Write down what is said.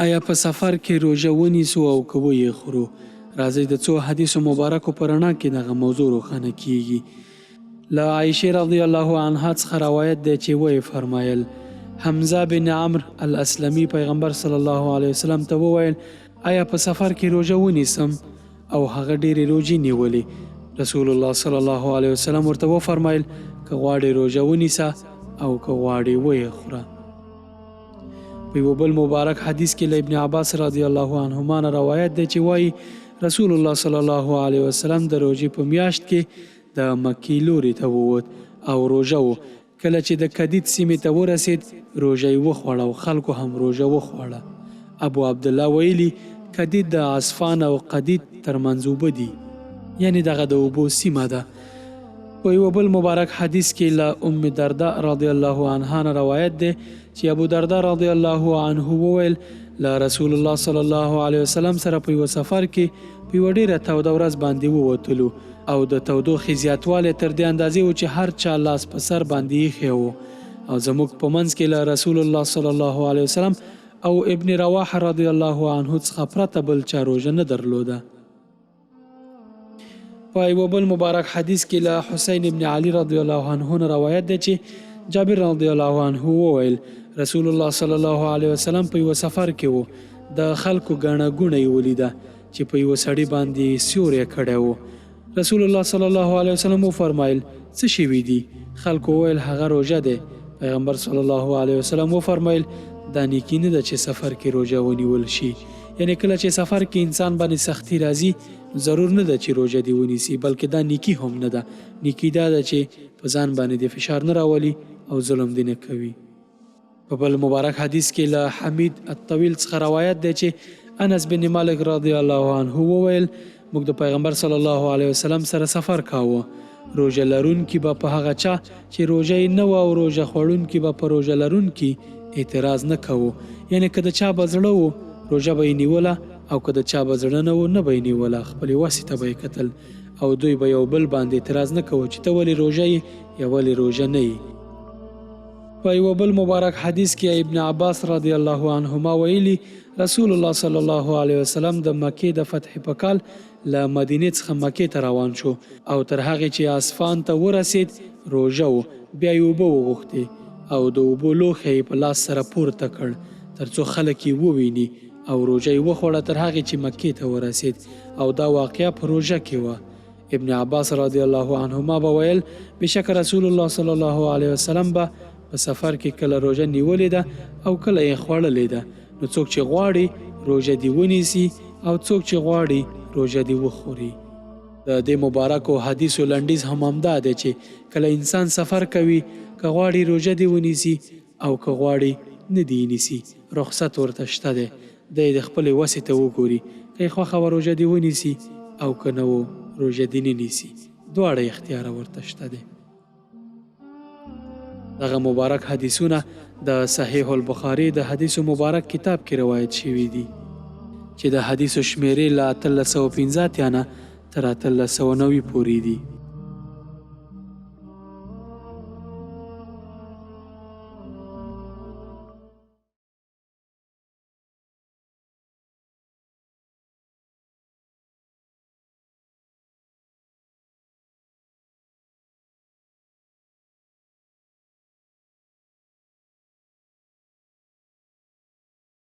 ایا په سفر کې روژه ونیسو او که ویې خورو؟ راځئ د څو حدیثو مبارکو په رڼا کې دغه موضوع روښانه کیږي. له عائشې رضی الله عنها څخه روایت دی چې ویې فرمایل، حمزه بن عمرو الاسلمي پیغمبر صلی الله علیه وسلم ته وویل، ایا په سفر کې روژه ونیسم؟ او هغه ډېرې روژې نیولې. رسول الله صلی الله علیه وسلم ورته وفرمایل، که غواړې روژه ونیسه او که غواړې ویې خوره. په یوه بل مبارک حدیث کې له ابن عباس رضی الله عنهما نه روایت دی چې وایي رسول الله صلی الله علیه وسلم د روژې په میاشت کې د مکې لوري ته ووت او روژه و. کله چې د کدید سیمې ته ورسید روژه یې وخوړه او خلکو هم روژه وخوړه. ابو عبدالله ویلي، کدید د عسفان او قدید تر منځ اوبه دي. یعنې دغه د اوبو سیمه ده. په یوه بل مبارک حدیث کې له ام درداء رضی الله عنها نه روایت دی چې ابو درداء رضی الله عنه وویل، له رسول الله صلی الله علیه وسلم سره په یوه سفر کې په یوه ډیره توده ورځ باندې ووتلو او د تودوخې زیاتوالی تر دې اندازې و چې هر چا لاس په سر باندې ایښی و او زموږ په منځ کې له رسول الله صلی الله علیه وسلم او ابن رواحه رضی الله عنه څخه پرته بل چا روژه نه درلوده. په یوه بل مبارک حدیث کې له حسین ابن علي رضی الله عنه نه روایت دی چې جابر رضی الله عنه وویل، رسول الله صلی الله علیه وسلم په یوه سفر کې و، د خلکو ګڼه ګوڼه یې ولیده چې په یوه سړي باندې یې سیوری کړی و. رسول الله صلی الله علیه وسلم وفرمایل، څه شوي دي؟ خلکو وویل، هغه روژه دی. پیغمبر صلی الله علیه وسلم وفرمایل، دا نیکي نه ده چې سفر کې روژه ونیول شي. یعنې کله چې سفر کې انسان باندې سختي راځي نو ضرور نه ده چې روژه دې ونیسي، بلکې دا نیکي هم نه ده. نیکي دا ده چې په ځان باندې دې فشار نه راولي او ظلم دې نه کوي. په بل مبارک حدیث کې له حمید الطویل څخه روایت دی چې انس بن مالک رضی الله عنه وویل، موږ د پیغمبر صلی الله علیه وسلم سره سفر کاوه، روژه لرونکي به په هغه چا چې روژه یې نه وه او روژه خوړونکي به په روژه لرونکي اعتراض نه کاوه، یعنې که د چا به زړه و روژه به یې نیوله او که د چا به زړه نه و نه به یې نیوله، خپلې وسې ته به یې کتل او دوی به یو بل باندې اعتراض نه کاوه چې ته ولې روژه یې یا ولې روژه نه یې. په یوه بل مبارک حدیث کې ابن عباس رضی الله عنهما ویلي، رسول الله صلی الله علیه وسلم د مکې د فتحې په کال له مدینې څخه مکې ته روان شو او تر هغې چې عسفان ته ورسید روژه و، بیا یې اوبه وغوښتې او د اوبو لوښی یې په لاس سره پورته کړ ترڅو خلک یې وویني او روژه یې وخوړه تر هغې چې مکې ته ورسید او دا واقعه په روژه کې وه. ابن عباس رضی الله عنهما به ویل، بېشکه رسول الله صلی الله علیه وسلم به په سفر کې کله روژه نیولې ده او کله یې خوړلې ده، نو څوک چې غواړي روژه دې ونیسي او څوک چې غواړي روژه دې وخوري. د دې مبارکو حدیثو لنډیز هم همدا دی چې کله انسان سفر کوي که غواړي روژه دې ونیسي او که غواړي نه دې یې نیسي رخصت ورته شته دی، دی د خپلې وسې ته وګوري، که یې خوښه وه روژه دې ونیسي او که نه و روژه دې نه نیسي، دواړه اختیاره ورته شته دی. دغه مبارک حدیثونه د صحیح البخاري د حدیثو مبارک کتاب کې روایت شوي دي چې د حدیثو شمېرې له 1885 نه تر 1890 پورې دي.